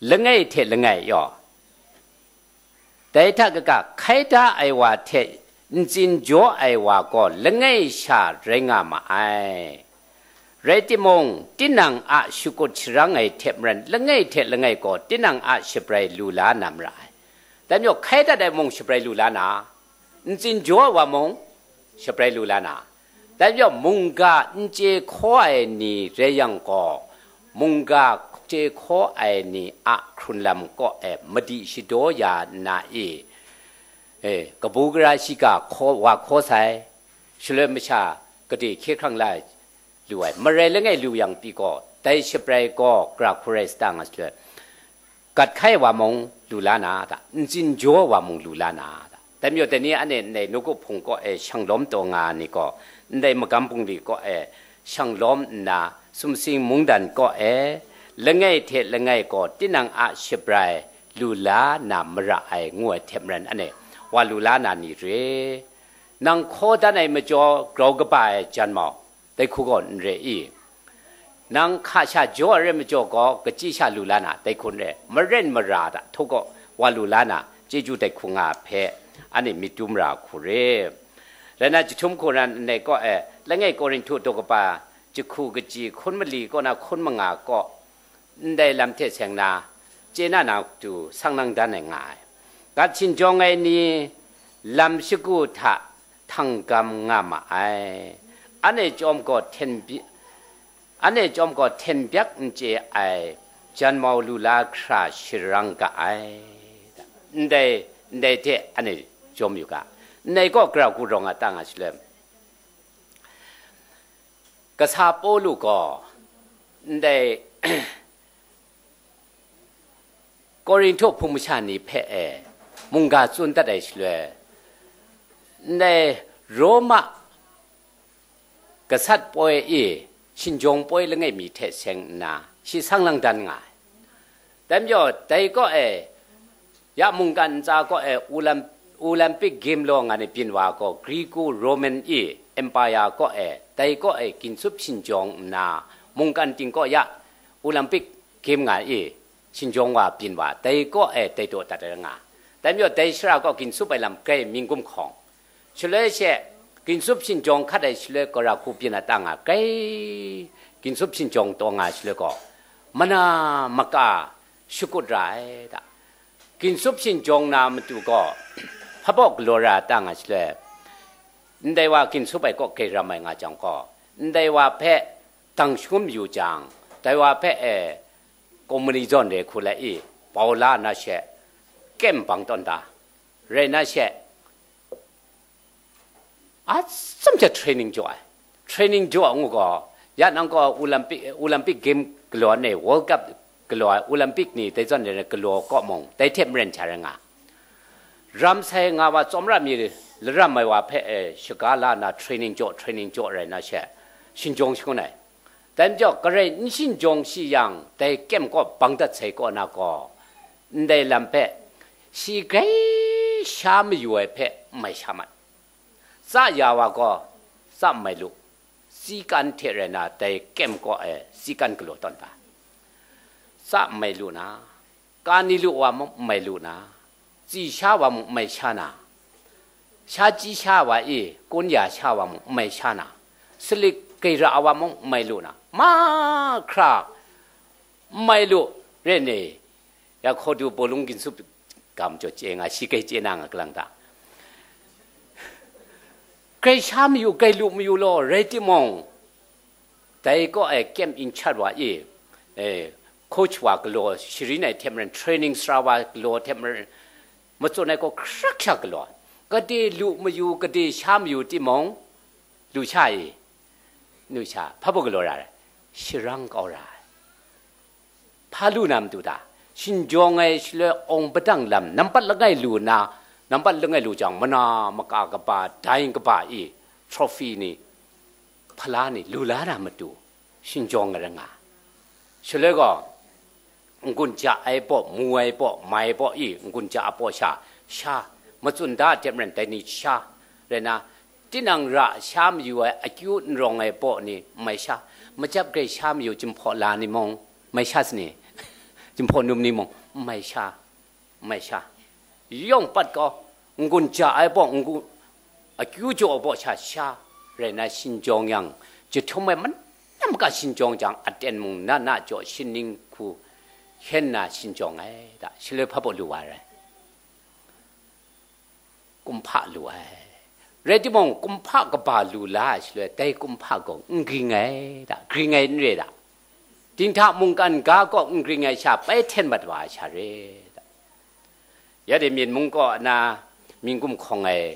langai hte langai yaw, dai hta kaga, hkai da ai wa hte ntsin jaw ai wa gaw langai sha rai nga ma ai. Rai timung, tinang a shakut sharang ai hte maren, langai hte langai gaw tinang a shabrai lu la na mara ai. Dai majaw, hkai dat ai mung shabrai lu la na, ntsin jaw ai wa mung shabrai lu la na, dai majaw, mungga n chye hkaw ai ni rai yang gaw, mungga chye hkaw ai ni a hkrun lam kaw e madi shadaw ya nna i, e, kabu gara shiga hkaw, wa hkaw sai, shaloi masha gade hkye hkrang la ai lu ai, marai langai lu yang pyi gaw, dai shabrai gaw gara hku rai sa ta nga shaloi, gat hkai wa mung lu la na ta, ntsin jaw wa mung lu la na ta. Dai majaw, dai ni anhte ndai nawku hpung kaw e shang lawm taw nga ai ni gaw, ndai magam bungli kaw e shang lawm nna, sumsing mungdan kaw e langai hte langai gaw tinang a shabrai lu la na mara ai ngu ai hte maren, anhte wa lu la na ni re. Nang hkaw dan ai majaw grau kaba ai janmau, dai hku gaw n re i? Nang hka sha jaw ai rai majaw gaw, kachyi sha lu la na, dai hku n re, maren mara hta htaw gaw wa lu la na, chyeju dai hku nga hpe, anhte myit dum ra hku re. Rai nna, jahtum hku na ndai kaw e, langai Korinhtu daw kaba jahku kachyi hkun mali kaw na hkun manga kaw, ndai lam hte seng na, chye na na matu sang nang dan ai nga ai. Gat hkinjawng ai ni lam shagu hta htang gam nga ma ai. Anhte chyawm gaw hten byi-, anhte chyawm gaw hten byak n chye ai, janmau lu la hkra sharang ga ai. ndai, ndai hte anhte jawm yu ga. Ndai gaw gara hku rawng a ta nga shaloi, kasa Pawlu gaw ndai Korinhto hpung masha ni hpe e mungga tsun dat ai shaloi, ndai Roma gasat poi i shinjawng poi langai mi hte seng nna shi sang lang dan nga ai. Dai majaw, dai kaw e, ya mungkan ntsa kaw e Olam-, Olympic Game law nga ni byin wa gaw, Greco Roman i Empire kaw e, dai kaw e ginsup shinjawng nna, mungkan ting kaw ya Olympic Game nga i shinjawng wa byin wa, dai kaw e dai daw dat ai nga. Dai majaw, dai shara kaw ginsup ai lam grai mying gumhkawng. Shaloi she, ginsup shinjawng hkat ai shaloi gaw, gara hku byin a ta nga, grai ginsup shinjawng taw nga ai shaloi gaw, mana maka shakut ra ai da. Ginsup shinjawng na matu gaw, hpa baw galaw ra a ta nga shaloi, ndai wa ginsup ai kaw grai ram ai nga jang gaw, ndai wa hpe dang shangun mayu jang, dai wa hpe e, komuni zawn re hku lai i, bau la na she, kem bang tawn da, rai na she, atsam hte training jaw ai. Training jaw ngu gaw, ya nang gaw Olympic, Olympic Game galaw ai, World Cup galaw ai, Olympic ni dai zawn re ai galaw kaw mung, dai hte maren hta rai nga. Ram sai nga wa tsawmra mi laram ai wa hpe e shaga la na training jaw, training jaw rai na she, shinjawng shangun ai. Dai majaw, garai n shinjawng shi yang, dai kem kaw bang dat sai kaw na gaw, ndai lam hpe, shi grai sha mayu ai hpe n mai sha mat. Tsa ya wa gaw, tsa n mai lu, si kan hte rai na, dai kem kaw e si kan galaw tawn da. Tsa n mai lu na, ka ni lu wa mung n mai lu na, tsi sha wa mung n mai sha na, sha chyi sha wa i kun ya sha wa mung n mai sha na, salik gaira wa mung n mai lu na, mahkra n mai lu, re ni, ya hkawdu bawlung ginsup gam jaw chye nga, shi grai chye na nga galang ta. Grai sha mayu, grai lu mayu law, rai timung, dai kaw e kem in chat wa i, eh, coach wa galaw sharin ai hte maren, training sara wa galaw hte maren, matsun ai gaw hkrak sha galaw. Gade lu mayu, gade sha mayu timung, lu sha i, lu sha, hpa baw galaw ra ai? Sharang kau ra ai. Hpa lu na matu ta? Shinjawng ai shaloi awng padang lam, nampat langai lu na, nampat langai lu jang, mana maka kaba, dai kaba i, trophy ni, hpala ni, lu la na matu, shinjawng ai rai nga. Shaloi gaw, n-gun ja ai baw, mu ai baw, mai baw i, n-gun ja a baw sha, sha, matsun da hte maren dai ni sha, rai na, tinang ra sha mayu ai, akyu n rawng ai baw ni, n mai sha, majap grai sha mayu, jumhpaw la ni mung, mai sha sani, jumhpaw num ni mung, n mai sha, n mai sha. Yawng pat gaw, n-gun ja ai baw, n-gun akyu jaw ai baw sha, sha, rai na shinjawng yang, jahtum ai manam ga shinjawng jang, aten mung na na jaw shining hku, hyen na shinjawng ai da, shaloi hpa baw lu wa rai. Kumhpa lu ai. Rai timung, kumhpa kaba lu la ai shaloi, dai kumhpa gaw n ging ai da, ging ai n re da. Dinghta mungkan ga kaw n ging ai sha, bai hten mat wa ai sha re da. Ya de, Myen mung kaw na mying gumhkawng ai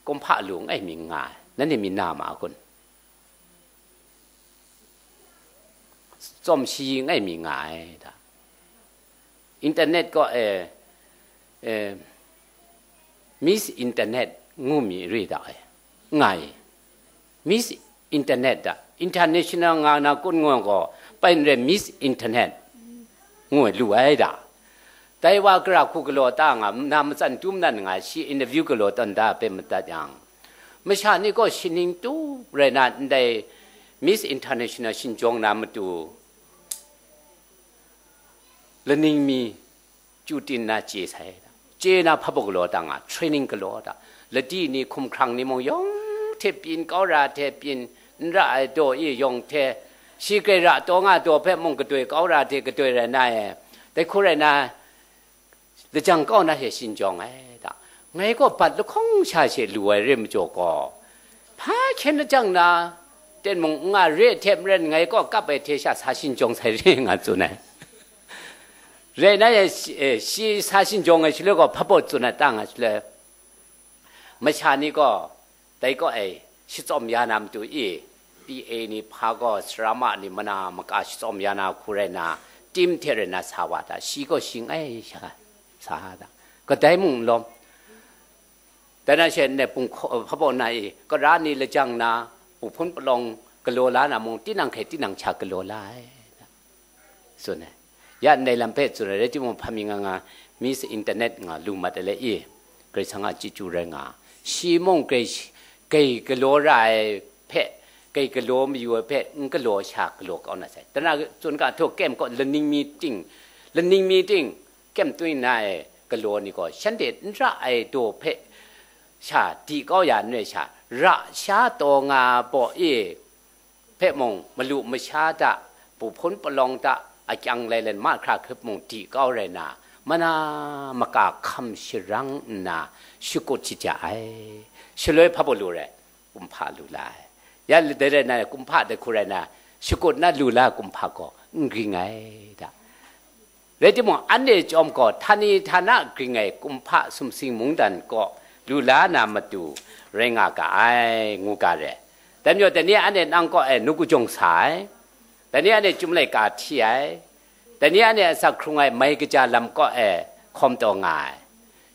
kumhpa lu ngai mi nga ai, nanhte mi na ma kun? Tsawm shayi ngai mi nga ai da. Internet kaw e, e, Miss Internet ngu mi re da e, nga e. Miss Internet da, international nga na kun ngu gaw, pai n re Miss Internet ngu ai lu ai da. Dai wa gara hku galaw ta nga, na matsan tum nan nga, shi interview galaw tawn da hpe madat yang, masha ni gaw shining tu rai na, ndai Miss International shinjawng na matu, laning mi chyu tin na chye sai da. Chye na hpa baw galaw ta nga, training galaw ta. Ladi ni, hkumhkrang ni mung yawng hte byin kau ra hte byin n ra ai daw e yawng hte, shi grai ra taw nga daw hpe mung gadoi kau ra hte gadoi rai na e. Dai hku rai na, lajang kau na hte shinjawng ai da. Ngai gaw bat lahkawng sha she lu ai re majaw gaw, hpa hkyen lajang na, ten mung n nga re hte maren ngai gaw kap ai hte sha sa shinjawng sai re nga tsun ai. Rai na yang, shi, eh, shi sa shinjawng ai shaloi gaw, hpa baw tsun ai ta nga shaloi, masha ni gaw, dai kaw e, shitsawm ya na matu i, P A ni hpa gaw, sarama ni mana maka shitsawm ya na hku rai na, tim hte rai na sa wa ta, shi gaw shing ai sha, sa da. Kadai mung n lawm. Dai na she nne pung hkaw, hpa baw na i, kara ni lajang na, pu hpun palawng galaw la na mung, tinang hkrai tinang hkya galaw la ai, tsun ai. Ya ndai lam hpe tsun ai, rai timung, hpa mi nga nga, Miss Internet nga lu mat ai le i, Karai Kasang a chyeju rai nga, shi mung grai, grai galaw ra ai hpe, grai galaw mayu ai hpe, n galaw sha galaw kau na sai. Dana tsun ga htaw, kem kaw laning mi ting, laning mi ting, kem twi na ai galaw ni gaw, shanhte n ra ai daw hpe sha di kau ya n rai sha, ra sha taw nga baw e hpe mung, malu masha hta, pu hpun palawng hta, akyang lailen mahkra hkrit mung di kau rai na, mana maka hkam sharang nna shakut shaja ai. Shaloi hpa baw lu rai, kumhpa lu la ai. Ya dai rai na, kumhpa dai hku rai na, shakut na lu la kumhpa gaw n ging ai da. Rai timung, anhte chyawm gaw, htani htana ging ai kumhpa sumsing mungdan kaw lu la na matu rai nga ga ai, ngu ga re. Dai majaw, dai ni anhte nang kaw e nu kajawng sa ai, dai ni anhte chyum laika hti ai, dai ni anhte asak hkrung ai mai kaja lam kaw e hkawm taw nga ai,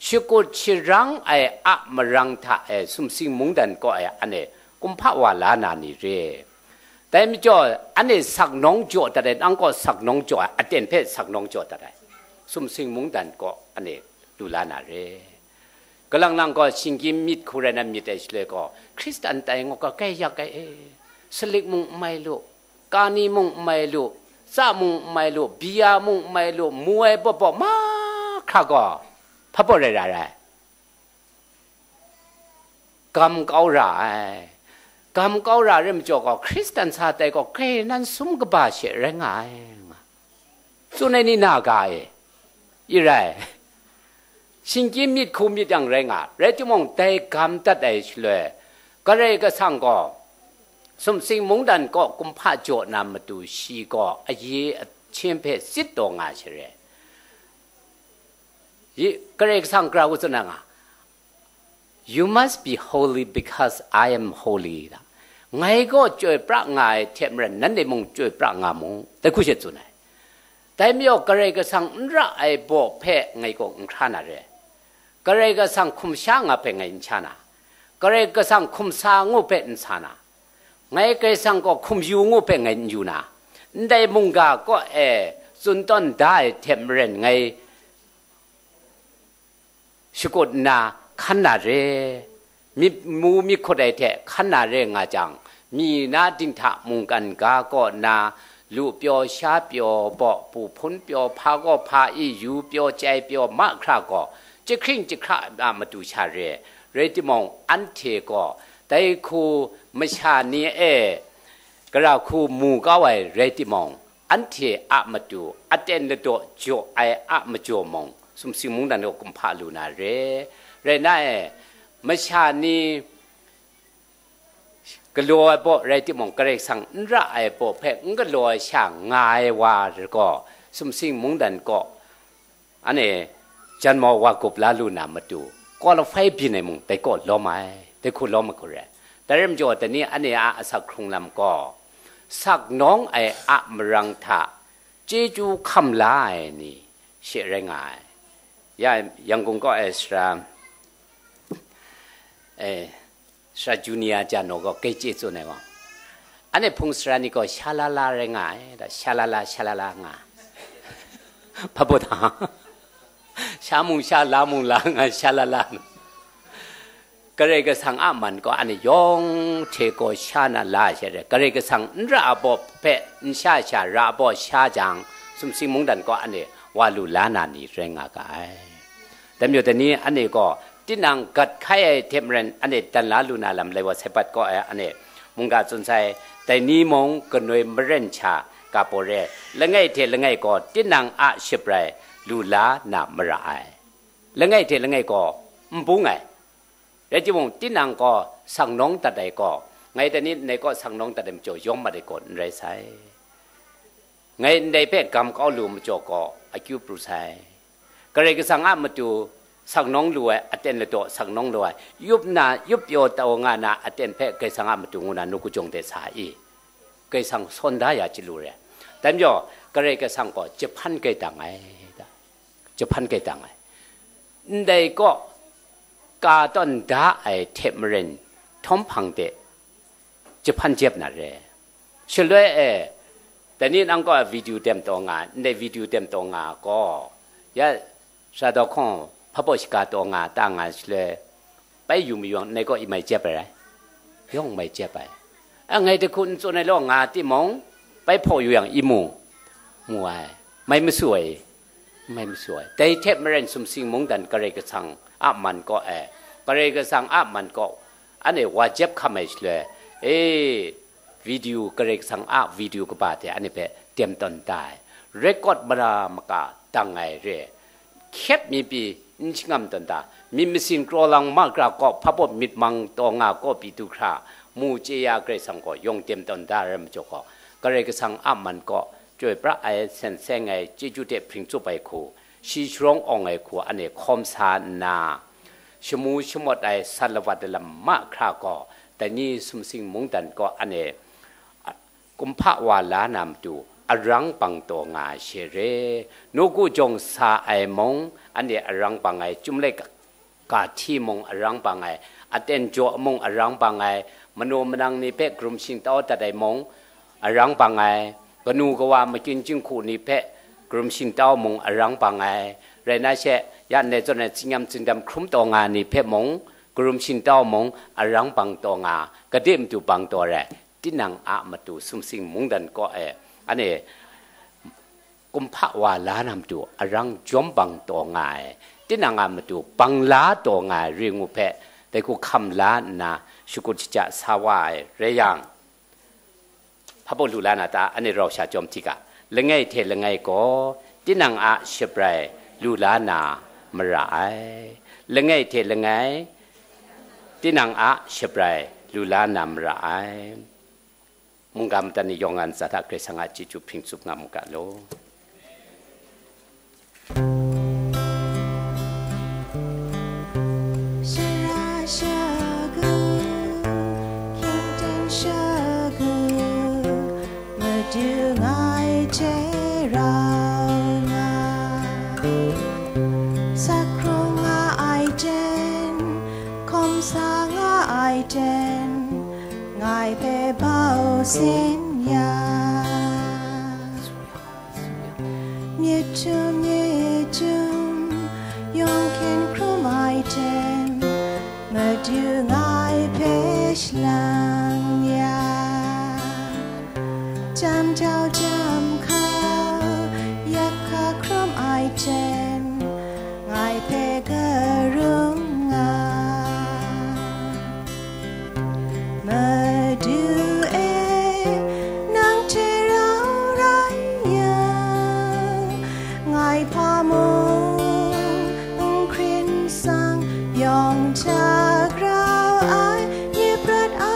shakut sharang ai a marang hta e sumsing mungdan kaw e anhte kumhpa wa la na ni re? Dai majaw, anhte saknawng jaw dat ai, nang kaw saknawng jaw ai, aten hpe saknawng jaw dat ai, sumsing mungdan kaw anhte lu la na re. Kalang lang gaw shinggyim myit hku rai na myit ai shaloi gaw, Hkristan tai ngut ga, kai yak ai e, salik mung n mai lu, kani mung n mai lu, tsa mung n mai lu, bia mung n mai lu, mu ai baw baw mahkra gaw, hpa baw rai ra rai? Gam kau ra ai. Gam kau ra ai majaw gaw, Hkristan sa tai gaw, grai nan sum kaba she rai nga ai, nga tsun ai ni na ga e? I rai. Shinggyim myit hku myit yang rai nga, rai timung, dai gam dat ai shaloi, Karai Kasang gaw sumsing mungdan kaw kumhpa jaw na matu, shi gaw aye ahkyen hpe sit taw nga share. Yi, Karai Kasang gara wu tsun na nga, "You must be holy because I am holy," da. "Ngai gaw chyoi pra nga ai hte maren, nanhte mung chyoi pra nga mu," dai hku she tsun ai. Dai majaw, Karai Kasang n ra ai baw hpe ngai gaw n hkra na re. Karai Kasang hkum sha nga hpe ngai n sha na, Karai Kasang hkum sa ngu hpe n sa na, ngai Karai Kasang gaw hkum yu ngu hpe ngai n yu na, ndai mungga kaw e tsun tawn da ai hte maren ngai shakut nna hkan na re, myit mu myit hkut ai hte hkan na re nga jang, mi na dinghta mungkan ga kaw na, lu pyaw sha pyaw baw, pu hpun pyaw, hpa gaw hpa i yu pyaw, chyai pyaw mahkra gaw, jahkring jahkra a matu sha re, rai timung, anhte gaw dai hku masha ni e gara hku mu kau ai rai timung, anhte a matu aten ladaw jaw ai a majaw mung, sumsing mungdan gaw kumhpa lu na re. Rai na e, masha ni galaw ai baw rai timung, Karai Kasang n ra ai baw hpe n galaw ai sha nga ai wa gaw, sumsing mungdan kaw, anhte janmau wa gup la lu na matu, qualify byin ai mung dai kaw lawm ai, dai hku lawm ai hku re. Dai rai majaw, dai ni anhte a asak hkrung lam gaw, saknawng ai a marang hta chyeju hkam la ai ni she rai nga ai. Ya, Yangon kaw ai sara, eh, sara Junior Jano gaw kai chye tsun ai gaw, anhte hpung sara ni gaw sha la la rai nga ai, da, sha la la, sha la la nga. Hpa baw ta? Sha mung sha, la mung la nga, sha la la. Karai Kasang a man gaw anhte yawng hte gaw sha na la ai she re. Karai Kasang n ra a baw hpe n sha sha, ra a baw sha jang, sumsing mungdan gaw anhte wa lu la na ni rai nga ga ai. Dai majaw, dai ni anhte gaw tinang gat hkai ai hte maren, anhte dan la lu na lam lai wa sai pat kaw ai, anhte mungga tsun sai, dai ni mung kanoi maren sha ga pore, langai hte langai gaw tinang a shabrai lu la na mara ai. Langai hte langai gaw n bung ai. Rai timung, tinang gaw sangnawng dat ai gaw, ngai dai ni ndai kaw sangnawng dat ai majaw yawng mat ai gaw n rai sai. Ngai ndai hpe gam kau lu majaw gaw, akyu pru sai. Karai Kasang a matu saknawng lu ai, aten ladaw saknawng lu ai, yup na, yup pyaw taw nga na aten hpe Karai Kasang a matu ngu na nawku jawng de sa i. Karai Kasang sawn da ya chyalu re. Dai majaw, Karai Kasang gaw jahpan gaidang ai, da. Jahpan gaidang ai. Ndai kaw, ka tawn da ai hte maren, htawm hpang de, jahpan jep na re. Shaloi e, dai ni nang gaw video dem taw nga, ndai video dem taw nga gaw, ya, sara daw hkawng hpabaw shaga taw nga, ta nga shaloi, bai yu mayawng, ndai gaw i mai jep ai rai. Yawng mai jep ai. A ngai dahku n tsun ai law nga timung, bai hpaw yu yang i mu, mu ai. Mai masu ai. Mai masu ai. Dai hte maren sumsing mungdan Karai Kasang a man kaw e, Karai Kasang a man kaw, anhte wa jep hkam ai shaloi, e, video, Karai Kasang a video kaba hte anhte hpe dem tawn da ai. Record mara maka dang ai re. Hkyep mi pyi n shangam tawn da, myit masin kraw lang makra kaw hpabaw myit mang taw nga kaw pyi du hkra, mu chye ya Karai Kasang gaw yawng dem tawn da ai rai majaw gaw, Karai Kasang a man kaw, chyoi pra ai, sen seng ai, chyeju hte hpring tsup ai hku, shi sharawng awng ai hku anhte hkawm sa nna, shamu shamawt ai sat lawat lam mahkra gaw, dai ni sumsing mungdan kaw anhte kumhpa wa la na matu arang bang taw nga ai she re. Nawku jawng sa ai mung, anhte arang bang ai, Chyum Laika hti mung arang bang ai, aten jaw mung arang bang ai, manaw manang ni hpe karum shingtau dat ai mung arang bang ai, kanu kawa makyin jinghku ni hpe karum shingtau mung arang bang ai, rai na she, ya ndai zawn ai tsin-yam tsindam hkrum taw nga ni hpe mung, karum shingtau mung arang bang taw nga, kade matu bang taw ai, tinang a matu sumsing mungdan kaw e, anhte kumhpa wa la na matu arang jawm bang taw nga ai, tinang a matu bang la taw nga ai re ngu hpe, dai hku hkam la nna shakut shaja sa wa ai rai yang, hpabaw lu la na ta? Anhte rau sha chyawm hti ga, langai hte langai gaw tinang a shabrai lu la na mara ai, langai hte langai tinang a shabrai lu la na mara ai. Mungga matan ni yawng a ntsa hta Karai Kasang a chyeju hpring tsup nga mu ga law. Sara shagu, hkying ten shagu, madu ngai hte rau nga. Sakrung nga ai jen, hkawm sa nga ai jen, ngai hpe bau sin ya. Myit htum myit htum, yawng hkyen hkrum ai jen, madu ngai hpe shalang ya. Jam jau jam hkau, yak hka hkrum ai jen, ngai hpe karung nga. Madu e, nang hte rau rai yang, ngai hpa mung n hkrin sang, yawng hta grau ai myit prat a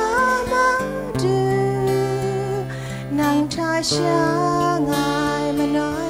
madu, nang hta sha ngai manoi